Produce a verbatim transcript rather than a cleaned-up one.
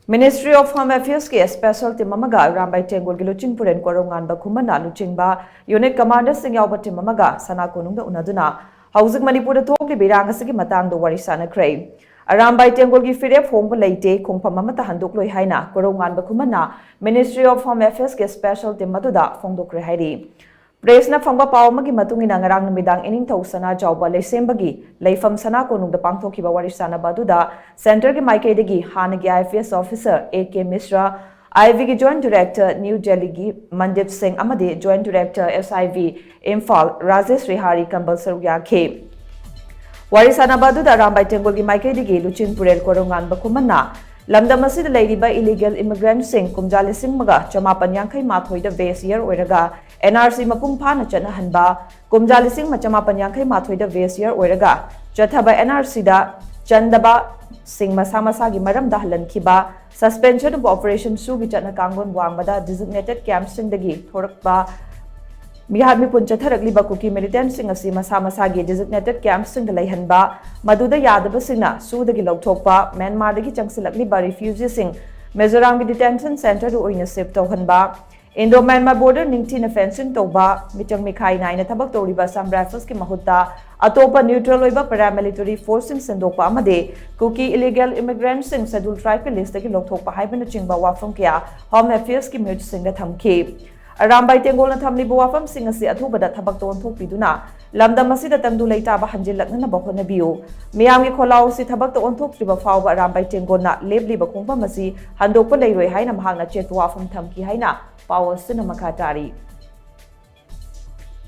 Ministry of Home Affairs ꯀꯤ special team ꯑꯃꯒ ꯑꯔꯥꯝꯕꯥꯏ ꯇꯦꯡꯒꯣꯜꯒꯤ ꯂꯨꯆꯤꯡ ꯄꯨꯔꯦꯜ ꯀꯣꯔꯧꯉꯥꯟꯕ ꯈꯨꯃꯟꯅ ꯂꯨꯆꯤꯡꯕ unit commander ꯁꯤꯡ ꯌꯥꯎꯕ team ꯑꯃꯒ ꯁꯅꯥ ꯀꯣꯅꯨꯡꯗ ꯎꯅꯗꯨꯅ ꯍꯧꯖꯤꯛ ꯃꯅꯤꯄꯨꯔꯗ ꯊꯣꯛꯂꯤꯕ ꯏꯔꯥꯡ ꯑꯁꯤꯒꯤ ꯃꯇꯥꯡꯗ ꯋꯥꯔꯤ ꯁꯥꯅꯈ꯭ꯔꯦ꯫ ꯑꯔꯥꯝꯕꯥꯏ ꯇꯦꯡꯒꯣꯜꯒꯤ ꯐꯤꯔꯦꯞ ꯍꯣꯡꯕ ꯂꯩꯇꯦ, ꯈꯣꯡꯐꯝ ꯑꯃꯠꯇ ꯍꯟꯗꯣꯛꯂꯣꯏ ꯍꯥꯏꯅ ꯀꯣꯔꯧꯉꯥꯟꯕ ꯈꯨꯃꯟꯅ Ministry of Home Affairs ꯀꯤ special team ꯑꯗꯨꯗ ꯐꯣꯡꯗꯣꯛꯈ꯭ꯔꯦ ꯍꯥꯏꯔꯤ꯫ Press ꯅ ꯐꯪꯕ ꯄꯥꯎ ꯑꯃꯒꯤ ꯃꯇꯨꯡ ꯏꯟꯅ, ꯉꯔꯥꯡ ꯅꯨꯃꯤꯗꯥꯡ ꯏꯅꯤꯡꯊꯧ ꯁꯅꯥꯖꯥꯎꯕ ꯂꯩꯁꯦꯝꯕꯒꯤ ꯂꯩꯐꯝ ꯁꯅꯥ ꯀꯣꯅꯨꯡꯗ ꯄꯥꯡꯊꯣꯛꯈꯤꯕ ꯋꯥꯔꯤ ꯁꯥꯅꯕ ꯑꯗꯨꯗ centre ꯒꯤ ꯃꯥꯏꯀꯩꯗꯒꯤ ꯍꯥꯟꯅꯒꯤ IFS officer A K ꯃꯤꯁ꯭ꯔꯥ, I V ꯒꯤ Joint Director New Delhi ꯒꯤ ꯃꯟꯗꯤꯞ ꯁꯤꯡ ꯑꯃꯗꯤ Joint Director S I V Imphal Rajesh ꯔꯤꯍꯥꯔꯤ ꯀꯝꯕꯜ ꯁꯔꯨꯛ ꯌꯥꯈꯤ꯫ ꯋꯥꯔꯤ ꯁꯥꯅꯕ ꯑꯗꯨꯗ ꯑꯔꯥꯝꯕꯥꯏ ꯇꯦꯡꯒꯣꯜꯒꯤ ꯃꯥꯏꯀꯩꯗꯒꯤ ꯂꯨꯆꯤꯡ ꯄꯨꯔꯦꯜ ꯀꯣꯔꯧꯉꯥꯟꯕ ꯈꯨꯃꯟꯅ ꯂꯝꯗꯝ ꯑꯁꯤꯗ ꯂꯩꯔꯤꯕ illegal immigrant ꯁꯤꯡ ꯀꯨꯝꯖꯥ ꯂꯤꯁꯤꯡ ꯑꯃꯒ ꯆꯃꯥꯄꯟ ꯌꯥꯡꯈꯩ ꯃꯥꯊꯣꯏꯗ base year ꯑꯣꯏꯔꯒ N R C ꯃꯄꯨꯡ ꯐꯥꯅ ꯆꯠꯅꯍꯟꯕ, ꯀꯨꯝꯖꯥ ꯂꯤꯁꯤꯡ ꯑꯃ ꯆꯃꯥꯄꯟ ꯌꯥꯡꯈꯩ ꯃꯥꯊꯣꯏꯗ base year ꯑꯣꯏꯔꯒ ꯆꯠꯊꯕ N R C ꯗ ꯆꯟꯗꯕ ꯁꯤꯡ ꯃꯁꯥ ꯃꯁꯥꯒꯤ ꯃꯔꯝꯗ ꯍꯜꯍꯟꯈꯤꯕ, suspension of operation ꯁꯨꯒꯤ ꯆꯠꯅ ꯀꯥꯡꯂꯣꯟ ꯋꯥꯡꯃꯗ designated camp ꯁꯤꯡꯗꯒꯤ ꯊꯣꯔꯛꯄ ꯃꯤꯍꯥꯠ ꯃꯤꯄꯨꯟ ꯆꯠꯊꯔꯛꯂꯤꯕ ꯀꯨꯀꯤ militant ꯁꯤꯡ ꯑꯁꯤ ꯃꯁꯥ ꯃꯁꯥꯒꯤ designated camp ꯁꯤꯡꯗ ꯂꯩꯍꯟꯕ, ꯃꯗꯨꯗ ꯌꯥꯗꯕꯁꯤꯡꯅ ꯁꯨꯗꯒꯤ ꯂꯧꯊꯣꯛꯄ, ꯃ꯭ꯌꯥꯟꯃꯥꯔꯗꯒꯤ ꯆꯪꯁꯤꯜꯂꯛꯂꯤꯕ refugee ꯁꯤꯡ ꯃꯤꯖꯣꯔꯥꯝꯒꯤ detention centre ꯗ ꯑꯣꯏꯅ shift ꯇꯧꯍꯟꯕ, Indo Myanmar border ꯅꯤꯡꯊꯤꯅ fencing ꯇꯧꯕ, ꯃꯤꯆꯪ ꯃꯤꯈꯥꯏ ꯅꯥꯏꯅ ꯊꯕꯛ ꯇꯧꯔꯤꯕ Assam Rifles ꯀꯤ ꯃꯍꯨꯠꯇ ꯑꯇꯣꯞꯄ neutral ꯑꯣꯏꯕ paramilitary force ꯁꯤꯡ ꯁꯟꯗꯣꯛꯄ ꯑꯃꯗꯤ ꯀꯨꯀꯤ illegal immigrant ꯁꯤꯡ Scheduled Tribe ꯀꯤ list ꯇꯒꯤ ꯂꯧꯊꯣꯛꯄ ꯍꯥꯏꯕꯅꯆꯤꯡꯕ ꯋꯥꯐꯝ ꯀꯌꯥ Home Affairs ꯀꯤ ꯃꯤꯍꯨꯠꯁꯤꯡꯗ ꯊꯝꯈꯤ꯫ ꯑꯔꯥꯝꯕꯥꯏ ꯇꯦꯡꯒꯣꯜꯅ ꯊꯝꯂꯤꯕ ꯋꯥꯐꯝꯁꯤꯡ ꯑꯁꯤ ꯑꯊꯨꯕꯗ ꯊꯕꯛꯇ ꯑꯣꯟꯊꯣꯛꯄꯤꯗꯨꯅ ꯂꯝꯗꯝ ꯑꯁꯤꯗ ꯇꯪꯗꯨ ꯂꯩꯇꯥꯕ ꯍꯟꯖꯤꯜꯂꯛꯅꯅꯕ ꯍꯣꯠꯅꯕꯤꯌꯨ꯫ ꯃꯤꯌꯥꯝꯒꯤ ꯈꯣꯜꯂꯥꯎ ꯑꯁꯤ ꯊꯕꯛꯇ ꯑꯣꯟꯊꯣꯛꯇ꯭ꯔꯤꯕ ꯐꯥꯎꯕ ꯑꯔꯥꯝꯕꯥꯏ ꯇꯦꯡꯒꯣꯜꯅ ꯂꯦꯞꯂꯤꯕ ꯈꯣꯡꯐꯝ ꯑꯁꯤ ꯍꯟꯗꯣꯛꯄ ꯂꯩꯔꯣꯏ ꯍꯥꯏꯅ ꯃꯍꯥꯛꯅ ꯑꯆꯦꯠꯄ ꯋꯥꯐꯝ ꯊꯝꯈꯤ ꯍꯥꯏꯅ ꯄꯥꯎ ꯑꯁꯤꯅ ꯃꯈꯥ ꯇꯥꯔꯤ꯫